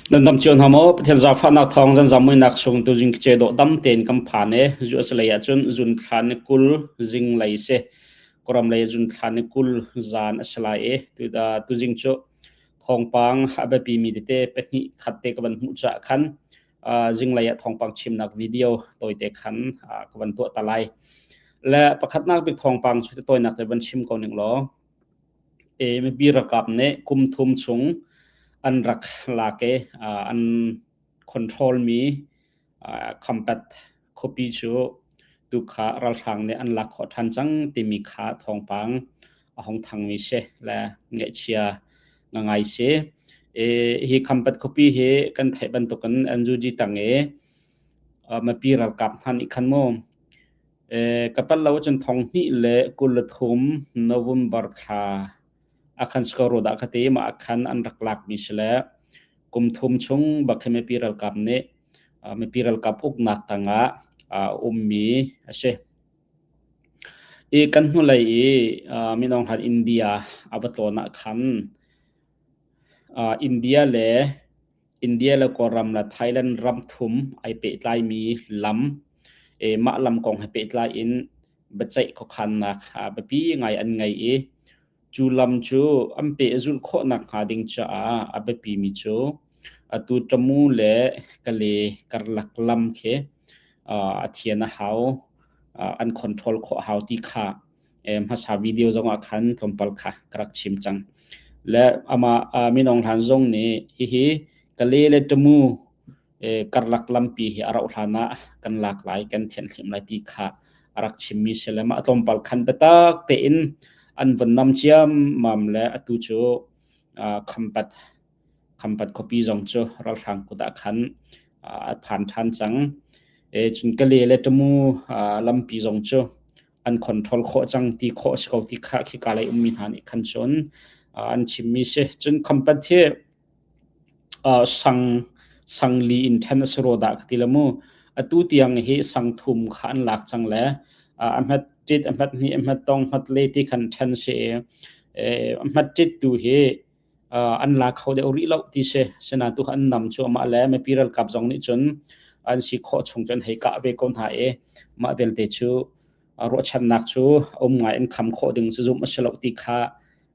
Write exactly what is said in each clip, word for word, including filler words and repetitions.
Nan dam ciau hna maw? Pathian zaangfahnak thawng zan zamuihnak chung tuzing kice dawh dam tein kan phan e. U S A lei ahcun zun thla ni kul zinglei si. Kawlram lei zun thla ni kul zan a si lai e. Tu, aa, tuzing cu thawngpang a biapimi tete pahnih khat te ka van hmuh caah khan, aa, zinglei ah thawngpang chimnak video tawite khan, aa, ka van tuah ta lai. Le pakhatnak bik thawngpang cu tawinak te van chim ko ning law. E, mipi ralkap nih kum thum chung an rak lak e, aa, an control mi, aa, Khampat khuapi cu tu kha ralhrang nih an lak khawh ṭhan cang timi kha thawngpang a hung thangmi si le ngaihchia ngaingai si. E, hi Khampat khuapi hi kan theih bantukin N U G tang e, aa, mipi ralkap hna nih khan maw, e, ka palh lo ahcun thonghnih le kul le thum November thla a khan Scoreboard ah ka ti, mah a khan an rak lakmi si le kum thum chung bak hi mipi ralkap nih, aa, mipi ralkap uknak tangah, aa, ummi a si. I kan hnulei i, aa, Min Aung Hlaing India a va tlawn ah khan, aa, India le India le Kawlram le Thailand ram thum ai pehtlaimi lam, e, mah lam kong he pehtlai in biaceih khuakhannak, aa, biapi ngai an ngei i, cu lam cu an peh zulh khawhnak hnga ding caah a biapimi cu atu Tamu le Kale karlak lam khi, aa, a thian a hau, aa, an control khawh a hau ti kha, e, hmasa video zong ah khan tlawmpal kha ka rak chim cang. Le amah, aa, Min Aung Hlaing zong nih hihi Kale le Tamu, e, karlak lampi hi a rauh hlan ah kan lak lai, kan thianhlimh lai ti kha a rak chimmi si le mah tlawmpal khan biatak tein an vun nam ciammam le atu cu, aa, Khampat, Khampat khuapi zong cu ralhrang kut ah khan, aa, a phan ṭhan cang. E, cun Kale le Tamu, aa, lampi zong cu an control khawh cang ti khawh a si ko ti kha khika lei ummi hna nih khan cun, aa, an chimmi si. Cun Khampat hi, aa, sang, sang li in ṭhen a si rawdah ka ti le mu. Atu tiang hi sang thum kha an lak cang le, aa, a hmat ṭit, a hmat hnih, a hmat tong, a hmat le ti khan ṭhen si i, e, a hmat ṭit tu hi, aa, an lak kho deuh rih lo ti si. Sinain tu kha an nam cu amah le mipi ralkap zong nih cun an si khawh chung cu an hei kah ve ko hna i, mah belte cu, aa, ruahchannak cu a um ngai, an kham khawh ding cu zumh a si lo ti kha,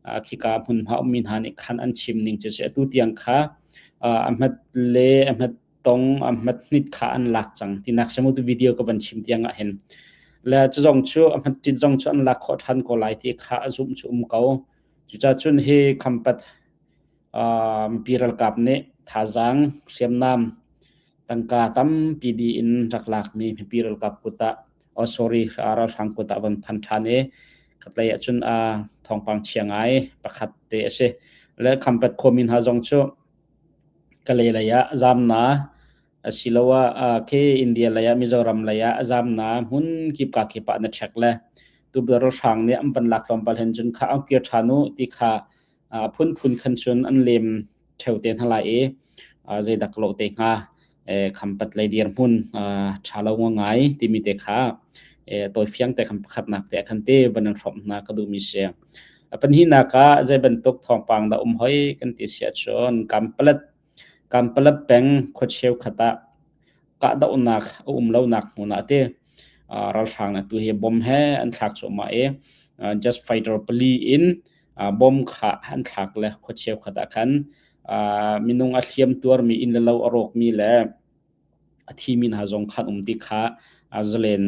aa, khika hmunhma ummi hna nih khan an chim ning cu si. Atu tiang kha, aa, a hmat le a hmat tong, a hmat hnit kha an lak cang tinak si mu tu video ka van chim tiang ah hin. Le cu zong cu a hmat ṭit zong cu an lak khawh ṭhan ko lai ti kha a zumh cu um ko. Cucaah cun hi Khampat, aa, mipi ralkap nih thazaang hriamnam tangka tampi di in rak lakmi mipi ralkap kut ah, oh, sorry, aa, ralhrang kut ah van phan ṭhan i, khatlei ahcun, aa, thawngpang chia ngai pakhat te a si. Le Khampat khuami hna zong cu Kale lei ah zamna, asiloah, aa, khi India lei ah, Mizoram lei ah zamna hmun kipka kip ah na ṭhek le tu ralhrang nih an van lak tlawmpal hin cun kha an kir ṭhan u ti kha, aa, phunphun khan cun an lem ṭheu te hna lai i, aa, zeidah ka lo te hnga, e, Khampat lei dirhmun, aa, ṭha lo ngaingai timi te kha, e, tawi fiang te khan pakhatnak te ah khan te van in hrawmh hna ka duhmi si. A pahnihnak ah zei bantuk thawngpang dah um hoi kan ti si ahcun Kanpalet, Kanpalet peng khuacheu khat ah kahdohnak a um lonak hmun ah te, aa, ralhrang nih atu hi bom he an thlak cuahmah i, aa, jet fighter pali in, aa, bom kha an thlak le khuacheu khat ah khan, aa, minung a hliam tuarmi, inn le lo a rawkmi le a thimi hna zong khan um ti kha, aa, Zalen,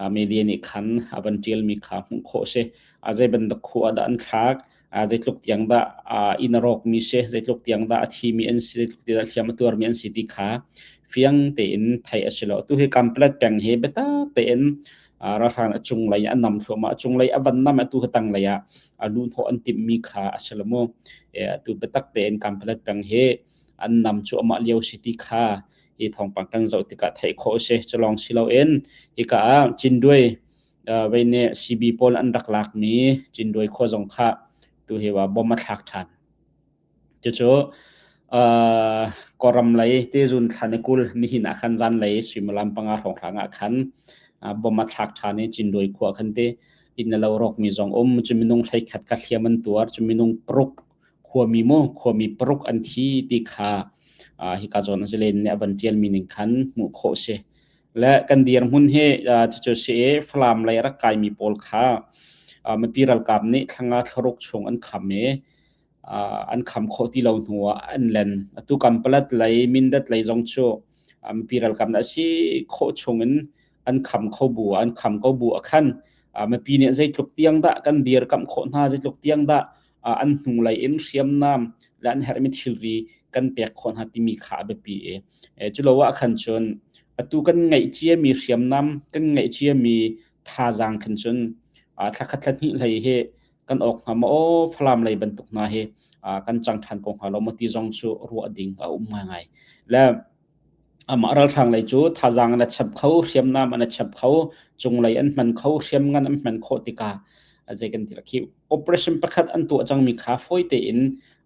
aa, media nih khan a van ṭialmi kha hmuh khawh a si. Aa, zei bantuk khua ah dah an thlak, aa, zeitluk tiang dah, aa, inn a rawkmi si, zeitluk tiang dah a thimi an si, zeitluk tiang dah hliam a tuarmi an si ti kha fiang tein theih a si lo. Atu hi Kanpalet peng hi biatak tein, aa, ralhrang a cunglei a nam thluahmah, a cunglei a van nam, atu hi tanglei ah a luhnawh an timhmi kha a si lo mu. E, atu biatak tein Kanpalet peng hi an nam cuahmah lio si ti kha hi thawngpang kan zoh tikah theih khawh a si. Cu lawng si loin hika ah Cinduai, aa, vei nih C B pawl an rak lakmi Cinduai khua zong kha tu hi va bom a thlak ṭhan. Cucu, aa, Kawlram lei te zun thla ni kul nihin ah khan zanlei suimilam panga hrawnghrang ah khan, aa, bom a thlak ṭhan i Cinduai khua khan te inn le lo rawkmi zong um. Cu minung hleikhat kha hliam an tuar, cu minung paruk khuami mu, khuami paruk an thi ti kha, Aa, hika zawn a zalen nih a van tial mi ning khan hmuh khawh si. Le kan dir hmun hi, aa, cucu si i Falam lei a rak kai mi pawl kha, aa, mipi ralkap nih thlanga thlaruk chung an kham i, aa, an kham khawh ti lo hnu ah an len. Atu Kanpalet lei, Mindat lei zong cu, aa, mipi ralkap nih a si khawh chungin an kham kho bu, an kham ko bu a khan, aa, mipi nih zeitluk tiang dah kan dirkamh khawh hna, zeitluk tiang dah, aa, an hnulei in hriamnam le an herhmi thilri kan pek khawh hna timi kha a biapi i, e, cu lo ah khan cun atu kan ngaih ciami hriamnam, kan ngaih ciami thazaang khan cun, aa, thlakhat thlahnih hlei hi kan awk hnga maw, aw, Falam lei bantuk hna hi, aa, kan cang ṭhan ko hnga lo maw ti zong cu ruah ding a um ngaingai. Le amah ralhrang lei cu thazaang an a chap kho, hriamnam an a chap kho, cunglei an hman kho, hriamngan an hman khawh tikah, a zei kan ti lak hi, operation pakhat an tuah cangmi kha fawi tein,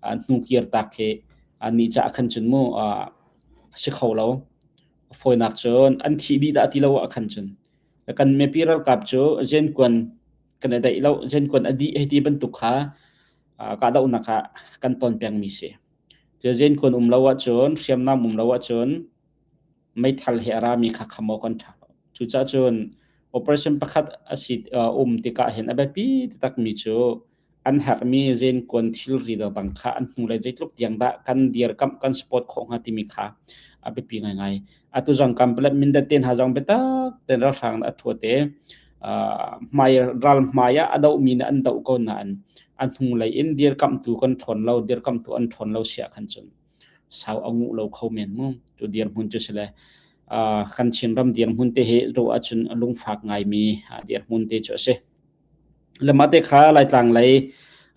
aa, hnu kir tak hi, aa, nih caah khan cun mu, aa, a si kho lo. Fawinak cun an thih dih dah ti lo ah khan cun, kan mipi ralkap cu zenkuan kan a daih lo, zenkuan a dih hei ti bantuk kha, aa, kahdohnak ah kan ton pengmi si. Cun zenkuan um lo ahcun, hriamnam um lo ahcun, meithal he a rami kha kham aw kan ṭha lo. Cucaah cun operation pakhat a si, aa, um tikah hin a biapi taktakmi cu an herhmi zenkuan thilri dangdang kha an hnulei zeitluk tiang dah kan dirkamh, kan support khawh hnga timi kha a biapi ngaingai. Atu zong Kanpalet, Mindat te hna zong biatak tein ralhrang a ṭhuat i, aa, hmai, ral hmai ah a dohmi nih an doh ko nain an hnulei in dirkamhtu kan ṭhawn lo, dirkamhtu an ṭhawn lo si ah khan cun sau a nguh lo kho men mu. Cu dirhmun cu si le, aa, kan Chinram dirhmun te hi ruah ahcun a lungfak ngaimi, aa, dirhmun te cu a si. Le mahte kha Laitlang lei,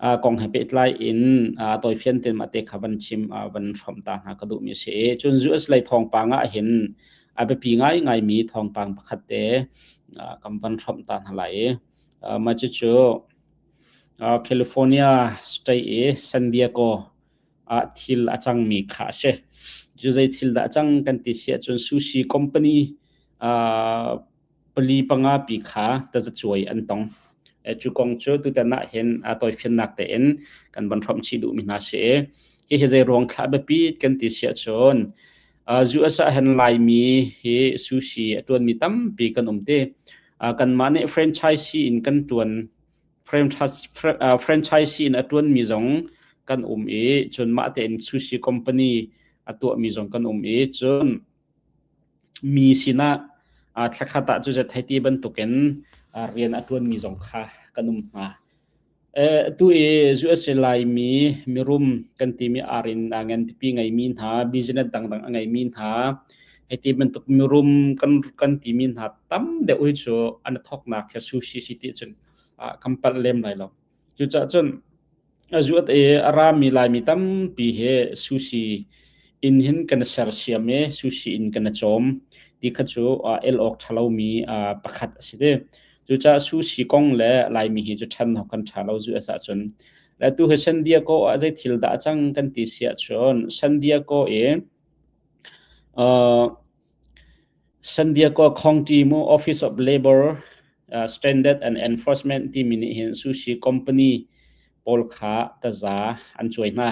aa, kong he pehtlai in, aa, tawifian tein mahte kha van chim, aa, van hrawm ta hna ka duhmi a si i, cun U S lei thawngpang ah hin a biapi ngaingaimi thawngpang pakhat te, aa, kan van hrawm ta hna lai i, aa, mah cucu, aa, California State i San Diego ah thil a cangmi kha a si. Cu zei thil dah a cang kan ti si ahcun sushi company, aa, pali panga pi kha taza cuai an tong. E, cu kong cu tutan ah hin, aa, tawifiannak tein kan van hrawm chih duhmi hna si i, hi hi zei ruang thlah biapi kan ti si ahcun, aa, U S ah hin Laimi hi sushi a ṭuanmi tampi kan um ti. Aa, kanmah nih franchisee in kan ṭuan, franchise, fra-, aa, franchisee in a ṭuanmi zong kan um i, cun mah tein sushi company a tuahmi zong kan um i, cun mi sinah, aa, thlakhat ah cu zat hei ti bantukin, aa, rian a ṭuanmi zong kha kan um hna. Eh, atu i U S A Laimi mirum kan timi ar in, aa, ngan pipi ngeimi hna, business dangdang a ngeimi hna, hei ti bantuk mirum kan, kan timi hna tam deuh hi cu an thawknak hi sushi si ti cun, aa, kan palh lem lai lo. Cucaah cun, aa, U S A i a rami Laimi tampi hi sushi in hin kan sersiam i, sushi in kan cawm ti kha cu, aa, el awk ṭha lomi, aa, pakhat a si ti. Cucaah sushi kong le Laimi hi cu ṭhan hna kan ṭha lo U S A cun. Le atu hi San Diego ah zei thil dah a cang kan ti si ahcun, San Diego i, aa, San Diego County mu Office of Labor, aa, Standard and Enforcement timi nih hin sushi company pawl kha taza an cuai hna.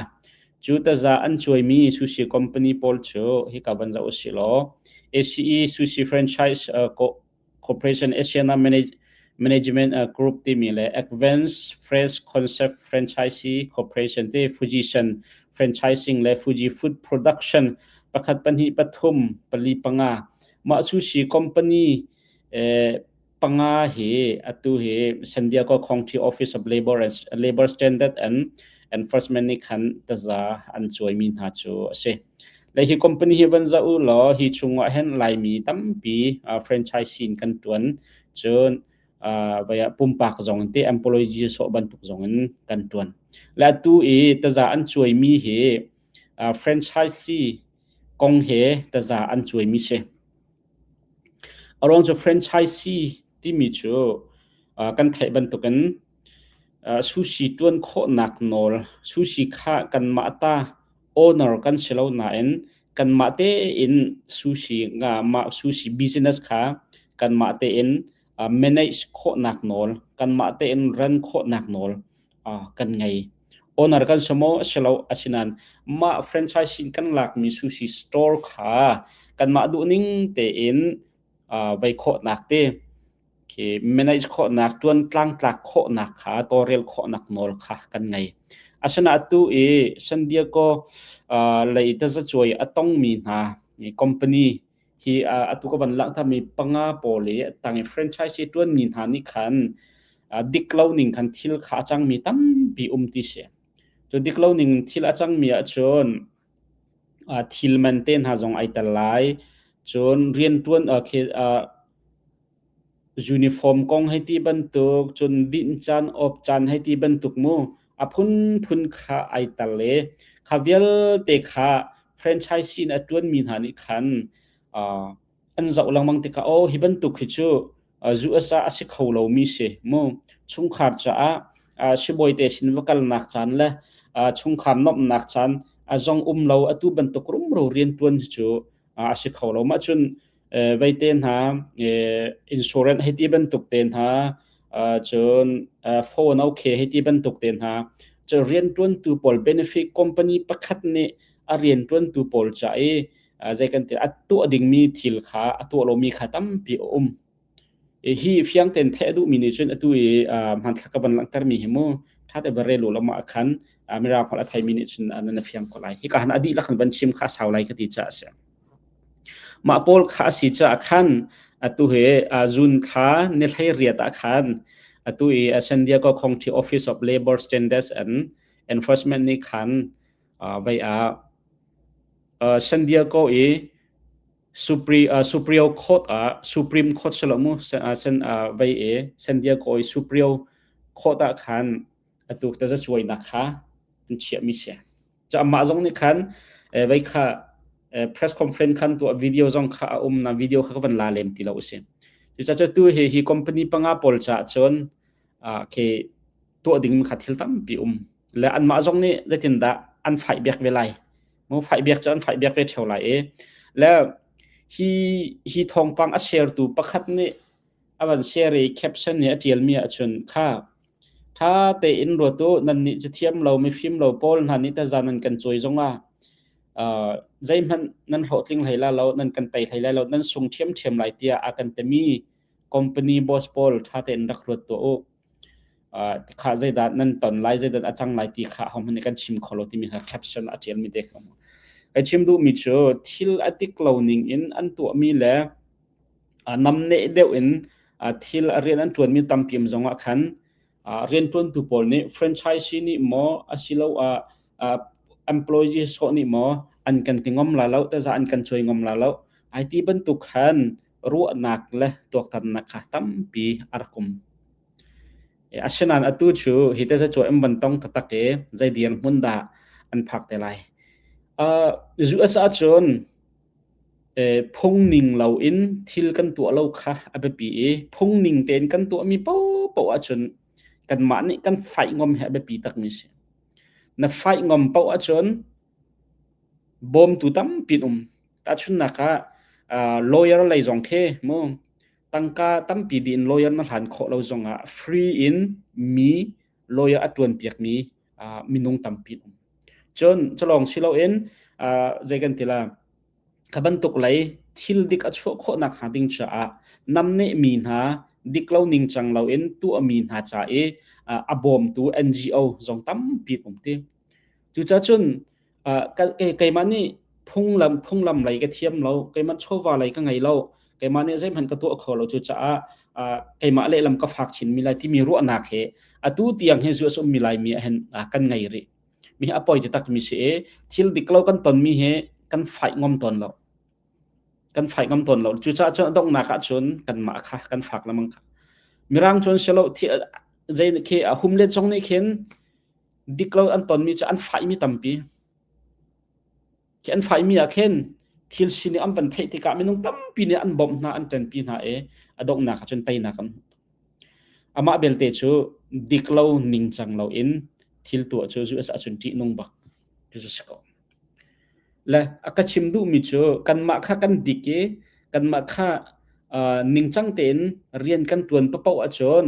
Cu taza an cuaimi sushi company pawl cu hika van zoh u si law, A C E Sushi Franchise, aa, Co-, Corporation, Asiana Manage-, Management, aa, Group timi le Advanced Fresh Concept Franchisee Corporation ti, Fujisan Franchising le Fuji Food Production, pakhat, pahnih, pathum, pali, panga. Mah sushi company, eh, panga hi atu hi San Diego County Office of Labor and, Labor Standard and Enforcement nih khan taza an cuaimi hna cu a si. Le hi company hi van zoh u law, hi chungah hin Laimi tampi, aa, franchisee in kan ṭuan. Cun, aa, vai ah pumpak zong in ti, employee sawh bantuk zong in kan ṭuan. Le atu i taza an cuaimi hi, aa, franchisee kong he taza an cuaimi si. A ruang cu franchisee timi cu, aa, kan theih bantukin, aa, sushi ṭuan khawhnak nawl, sushi kha kanmah ta owner kan si lo nain, kanmah tein sushi nga, mah sushi business kha kanmah tein, aa, manage khawhnak nawl, kanmah tein run khawhnak nawl, aa, kan ngei. owner kan si maw, a si lo, asinain mah franchise in kan lakmi sushi store kha kanmah duh ning tein, aa, vei khawhnak te, khi manage khawhnak, ṭuan tlangtlak khawhnak kha, tawlrel khawhnak nawl kha kan ngei. Asinain atu i San Diego, aa, lei tazacuai a tongmi hna, i company hi, aa, atu ka van langhtermi panga pawl i a tang i franchise i ṭuanmi hna nih khan, aa, dik lo ning khan thil kha a cangmi tampi um ti si. Cu dik lo ning thil a cangmi ahcun, aa, thil man te hna zong aa tel lai. Cun rianṭuan, aa, khi, aa, uniform kong hei ti bantuk, cun dinh caan, op caan hei ti bantuk mu, a phunphun kha aa tel i kha vialte kha franchise in a ṭuanmi hna nih khan, aa, an zoh lengmang tikah, aw, hi bantuk hi cu, aa, U S A a si kho lomi si mu. Chungkhar caah, aa, sibawi te sin va kalnak caan le, aa, chungkhar nuamhnak caan a zong um lo, atu bantuk rumro rianṭuan hi cu, aa, a si kho lo. Mah cun, eh, vei te hna, eh, insurance hei ti bantuk te hna, aa, cun, aa, four oh one K hei ti bantuk te hna, cun rianṭuantu pawl benefit company pakhat nih a rianṭuantu pawl ca i, aa, zei kan ti, a tuah dingmi thil kha a tuah lomi kha tampi a um. I hi fiang tein theih a duhmi nih cun atu i, aa, hmanthlak ka van langhtermi hi mu, ṭha te va rel u, lama ah khan, aa, Mirang holh a theimi nih cun, aa, nan fiang ko lai. Hika hin a dihlak in van chim kha a sau lai ka ti caah a si. Mah pawl kha a si caah khan atu hi, aa, June thla ni hleiriat ah khan atu i, aa, San Diego County Office of Labor Standards and Enforcement nih khan, aa, vei ah, aa, San Diego i Supri-, aa, Superior Court ah, Supreme Court si lo mu, San, aa, San, aa, vei i San Diego i Superior Court ah khan atu tazacuainak kha an chiahmi si. Cu amah zong nih khan, eh, vei kha, eh, press conference khan tuah, video zong kha a um nain video kha ka van la lem ti lo a si. Cucaah cu tu hi, hi company panga pawl caah cun, aa, khi tuah dingmi kha thil tampi um. Le anmah zong nih zeitindah an faih biak ve lai? Mu, faih biak cu an faih biak ve ṭheo lai i. Le hi, hi thawngpang a share tu pakhat nih a van share i caption hi a ṭialmi ahcun kha, ṭha tein ruat u, nannih cathiam lo, mifim lo pawl hna nih taza nan kan cuai zongah, aa, zeihmanh nan hlawhtling hlei lai lo, nan kan tei hlei lai lo, nan sung ṭhiamṭhiam lai tiah a kan timi company boss pawl ṭha tein rak ruat tuah u. Aa, kha zeidah nan ton lai, zeidah a cang lai ti kha ahohmanh nih kan chim kho lo timi kha caption a ṭialmi te kha. Kan chim duhmi cu thil a dik lo ning in an tuahmi le, aa, nam neh deuh in, aa, thil a rian an ṭuanmi tampi um zongah khan, aa, rianṭuantu pawl nih, franchise nih maw, asiloah, aa, employee sawh nih maw, an kan ti ngam lai lo, taza an kan cuai ngam lai lo, aa ti bantuk khan ruahnak le tuaktannak kha tampi a rak um. Eh, asinain atu cu hi tazacuai an van tong taktak i, zei dirhmun dah an phak te lai? Aa, U S A cun, eh, phung ning lo in thil kan tuah lo kha a biapi i, phung ning tein kan tuahmi paohpaoh ahcun kanmah nih kan faih ngam hi a biapi takmi si. Na faih ngam paoh ahcun bawmtu tampi an um. Tahchunhnak ah, aa, lawyer lei zong khi mu, tangka tampi dih in lawyer na hlan khawh lo zongah free in mi lawyer a ṭuanpiakmi, aa, minung tampi an um. Cun calawng si loin, aa, zei kan ti lai, kha bantuk lei thil dik a chuah khawh nakhnga ding caah nam nehmi hna, dik lo ningcang loin tuahmi hna ca i, aa, a bawmtu N G O zong tampi an um ti. Cucaah cun, aa, ka, ke-, keimah nih phunglam, phunglam lei ka thiam lo, keimah chawva lei ka ngei lo, keimah nih zeihmanh ka tuah kho lo, cucaah, aa, keimah lehlam ka fak chinmi lai timi ruahnak he atu tiang he zuah a si ummi Laimi ah hin, aa, kan ngei rih. Mi hi a poi taktak mi si i, thil dik lo kan tonmi he kan faih ngam tawn lo. Kan faih ngam tawn lo. Cucaah cun a donghnak ah cun kanmah kha kan fak lengmang kha. Mirang cun si lo, thi-, zei khi a humlet zong nih khin dik lo an tonmi cu an faihmi tampi. Khi an faihmi ah khin thil si nih an van theih tikah minung tampi nih an bawmh hna, an ṭanpi hna i a donghnak ah cun teinak an hmuh. Amah belte cu dik lo ningcang loin thil tuah cu U S A cun ṭihnung bak cu si ko. Le a ka chim duhmi cu kanmah kha kan dik i kanmah kha, aa, ningcang tein rian kan ṭuan paoh ahcun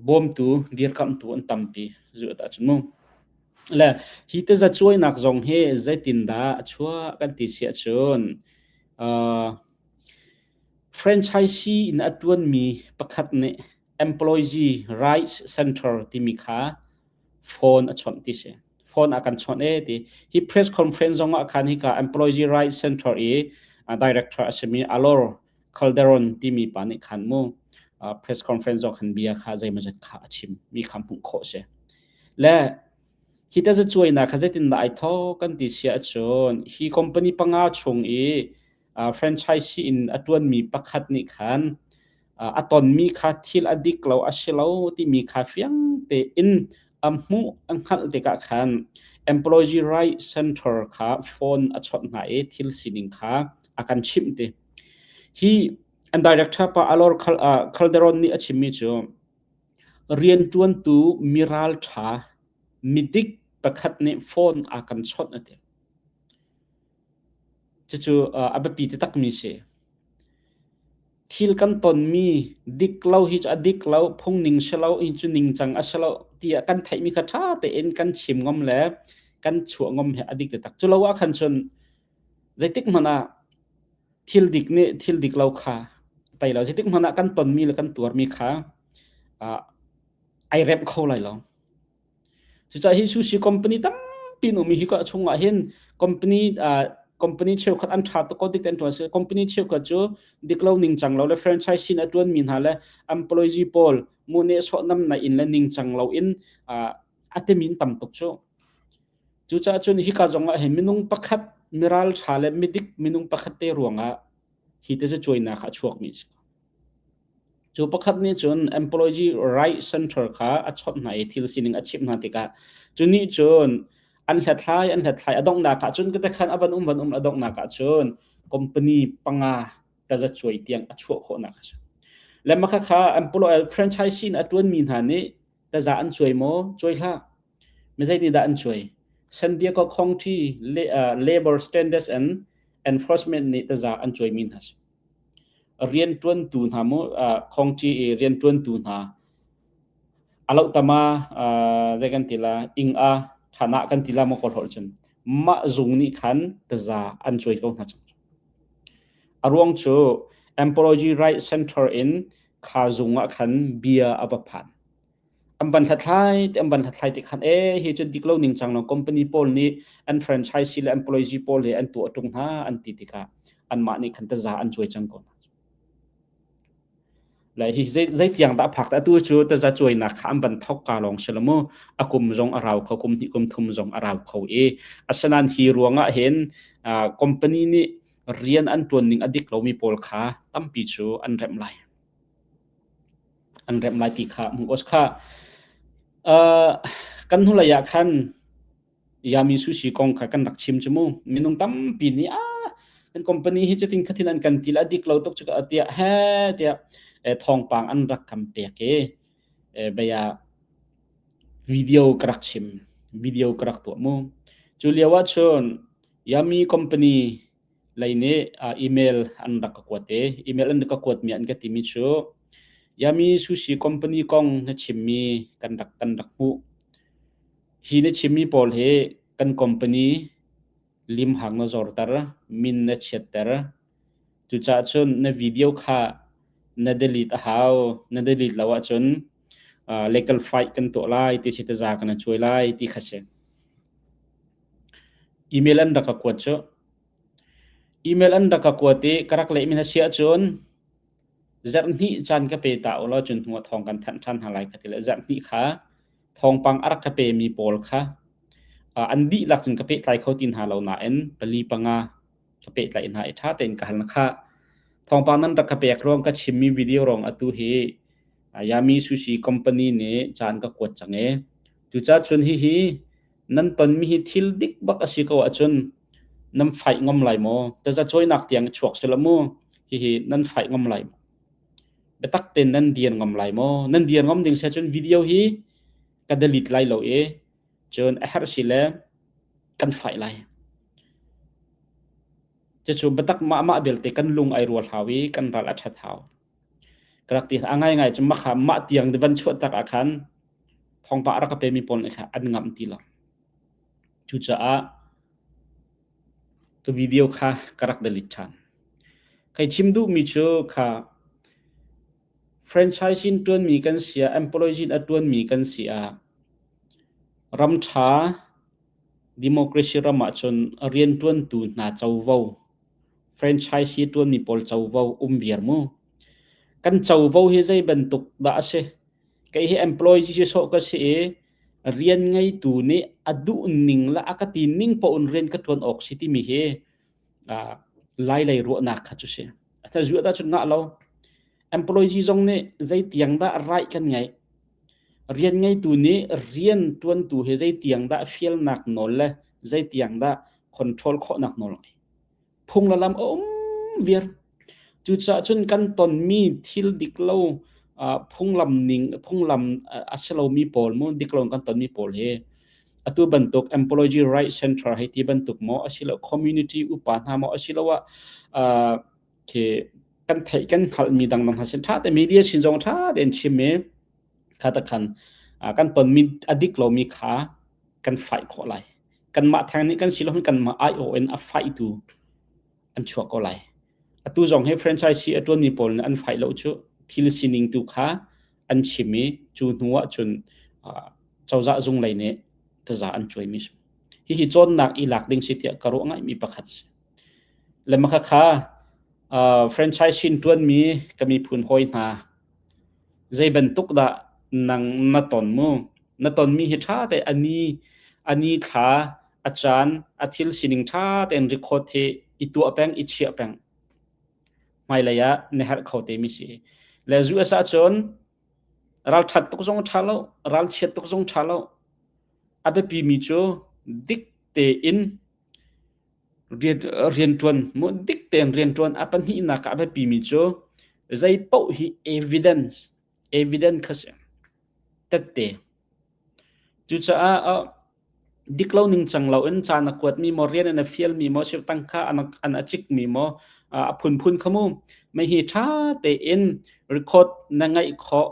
bawmtu, dirkamhtu an tampi zu ta cun mu. Le, hi taza cuainak zong hi zeitindah a chuah kan ti si ahcun, aa, franchisee in a ṭuanmi pakhat nih Employee Rights Center timi kha phone a chawnh ti si. Phone a kan chawnh e ti. Hi press conference zongah khan hika Employee Rights Center i, aa, director a simi Alor Calderon timi pa nih khan mu, aa, press conference zong khan bia kha zeimawzat kha a chim mi kha hmuh khawh si. Le, hi taza cuainak kha zeitindah aa thawk kan ti si ahcun, hi company panga chung i, aa, franchisee in a ṭuanmi pakhat nih khan, aa, a tonmi kha thil a dik lo a si lo timi kha fiang tein a hmuh a hngalh tikah khan Employee Rights Center kha phone a chawnh hna i thil sining kha a kan chimh ti. Hi an director pa Alor Cal-, aa, Calderon nih a chimmi cu, rianṭuantu miralṭha midik pakhat nih phone a kan chawnh a ti. Cucu, aa, a biapi taktakmi si. Thil kan tonmi dik lo hi cu a dik lo, phungning si lo, hi cu ningcang a si lo, tiah kan theihmi kha ṭha tein kan chim ngam le kan chuah ngam hi a dik taktak. Cu lo ah khan cun zeitik hmanh ah thil dik nih thil dik lo kha tei lo, zeitik hmanh ah kan tonmi le kan tuarmi kha, aa, aa remh kho lai lo. Cucaah hi sushi company tampi an um i, hi ka chungah hin company, aa, company cheukhat an ṭha tuk ko dik te an ṭuan si. Company cheukhat cu dik lo, ningcang lo le franchise in a ṭuanmi hna le employee pawl mu ne sawh namnak in le ningcang lo in, aa, a timi an tam tuk cu. Cucaah cun hika zongah hin minung pakhat, miralṭha le midik minung pakhat te ruangah hi taza cuainak kha a chuakmi si. Cu pakhat nih cun Employee Rights Center kha a chawnh hna i thil sining a chimh hna tikah, cu nih cun an hlathlai, an hlathlai, a donghnak ah cun, kate khan a van um, van um, a donghnak ah cun company panga taza cuai tiang a chuah khawhnak kha si. Le mah kha kha employ-, franchise in a ṭuanmi hna nih taza an cuai maw? Cuai hlah. Mizei nih dah an cuai? San Diego County Le-, aa, Labor Standards and Enforcement nih taza an cuaimi hna si. Rianṭuantu hna mu, aa, County i rianṭuantu hna, a lo tama, aa, zei kan ti la, ing a, ṭhanah kan ti la maw, Kawl holh cun, mah zung nih khan taza an cuai ko hna cang. A ruang cu Employee Rights Center in kha zung ah khan bia a va phan. An van hlathlai te, an van hlathlai te khan, e, hi cu dik lo, ningcang lo, company pawl nih an franchise le employee pawl hi an tuah ṭung hna, an ti tikah anmah nih khan taza an cuai cang ko hna. Le hi zei, zei tiang dah phak ta? Atu cu taza cuainak kha an van thawk ka lawng si lo mu. A kum zong a rau kho, kum hnih kum thum zong a rau kho i, asinain hi ruangah hin, aa, company nih rian an ṭuan ning a dik lomi pawl kha tampi cu an remh lai. An remh lai ti kha hmuh awk kha. Aa, kan hnulei ah khan Yummy sushi kong kha kan rak chim cu mu. Minung tampi nih, "Ah, kan company hi cutin khatin an kan ti le a dik lo tuk cu," a tiah, he, tiah, eh, thawngpang an rak kan pek i, eh, baya video ka rak chim, video ka rak tuah mu. Cu lio ah cun Yummy company lei nih, aa, email an rak ka kuat i, email an rak ka kuatmi an ka timi cu, Yummy sushi company kong na chimmi kan rak, kan rak hmuh. Hi na chimmi pawl hi kan company limhang na zorter, min na chiatter. Cucaah cun na video kha na delete a hau, na delete lo ahcun, aa, legal fight kan tuah lai ti si, taza kan cuai lai ti kha si. Email an rak ka kuat cu. Email an rak ka kuat i ka rak lehmi na si ahcun, zarh hnih caan ka pe ta u law, cun hnuah thawng kan thanh ṭhan hna lai ka ti le, zarh hnih kha thawngpang a rak ka pemi pawl kha, aa, an dihlak cun ka pehtlai kho ti hna lo nain, pali panga ka pehtlai hna i ṭha tein ka hal na kha. Thawngpang nan rak ka pek ruang ka chimmi video ruang atu hi, aa, Yummy sushi company nih caan ka kuat cang i, cucaah cun hihi nan tonmi hi thil dik bak a si ko ahcun nan fight ngam lai maw? Taza cuainak tiang i chuak si lo mu. Hihi nan fight ngam lai maw? Biatak tein nan dir ngam lai maw? Nan dir ngam ding si ahcun video hi ka delete lai lo i, cun a herh si le kan fight lai. Cucu biatak mahmah belte kan lung aa rual hau i kan ral a ṭhat hau. Ka rak ti a ngaingai cu makha mah tiang van chuah tak ah khan thawngpah a rak ka pemi pawl nih kha an ngamh ti lo. Cucaah ka video kha ka rak delete ṭhan. Kei chim duhmi cu kha franchise in ṭuanmi kan si ah, employee in a ṭuanmi kan si ah, ram ṭha democracy ram ah cun rianṭuantu hna covo, franchise ṭuanmi pawl covo um viar mu. Kan covo hi zei bantuk dah a si? Kei hi employee sawh ka si i, rian ngeitu nih a duh ning le a ka ti ning paoh in rian ka ṭuan awk si timi hi, aa, lailei ruahnak kha cu si. A hna zuah dah cun ngah lo. Employee zong nih zei tiang dah right kan ngeih? Rian ngeitu nih rian ṭuantu hi zei tiang dah fialnak nawl le zei tiang dah control khawhnak nawl ngai? Phung le lam a um viar. Cucaah cun kan tonmi thil dik lo, aa, phunglam ning, phunglam, aa, a si lomi pawl mu, dik lo kan tonmi pawl hi atu bantuk Employee Right Center hei ti bantuk maw, a si lo community upa hna maw, a si lo ah, aa, khi kan theih kan hngalhmi dangdang hna sin ṭha te, media sin zong ṭha te an chim i, kha tak khan, aa, kan tonmi a dik lomi kha kan faih khawh lai. Kanmah theng nih kan si lo, kanmah aiawh in a faihtu an chuak ko lai. Atu zong hi franchise a ṭuanmi pawl nih an faih lo cu thil sining tu kha an chim i, cu hnu ah cun, aa, cozah zung lei nih taza an cuaimi si. Hihi cawnnak i lak ding si tiah ka ruah ngaimi pakhat si. Le makha kha, aa, franchise in ṭuanmi ka miphun hawi hna, zei bantuk dah nang na ton mu? Na tonmi hi ṭha te ani, ani thla, a caan, a thil sining ṭha tein record hi i tuah peng, i chiah peng. Hmailei ah na herh kho te mi si. Le U S A cun ral ṭhat tuk zong ṭha lo, ral chiat tuk zong ṭha lo. A biapi mi cu dik tein rian, rianṭuan, mu dik tein rianṭuan a pahnihnak ah a biapi mi cu zei paoh hi evidence, evidence kha si. Tette. Cucaah, ah, dik lo ningcang lo in caan a kuatmi maw, rian in a fialmi maw, si tangka an, an a cikmi maw, ah, a phunphun kha mu. Mei hi ṭha tein record na ngaih khawh,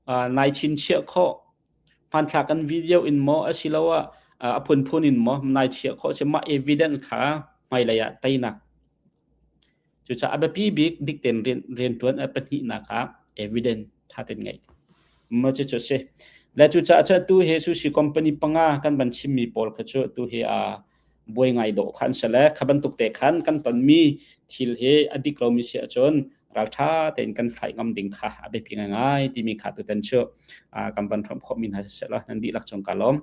aa, nai chin chiah khawh, hmanthlak kan video in maw, asiloah, aa, a phunphun in maw, nai chiah khawh si mah evidence kha hmailei ah teinak. Cucaah a biapi bik dik tein rian, rianṭuan a pahnihnak ah evidence ṭha tein ngeih. Mah cu cu si. Le cucaah cu atu hi sushi company panga kan van chimmi pawl kha cu atu hi, aa, buai ngai dawh kha an si le, kha bantuk te khan kan tonmi thil hi a dik lomi si ahcun ralṭha tein kan faih ngam ding kha a biapi ngaingai timi kha tutan cu, aa, kan van hrawm khawhmi hna siseh law, nan dihlak cungka lawm.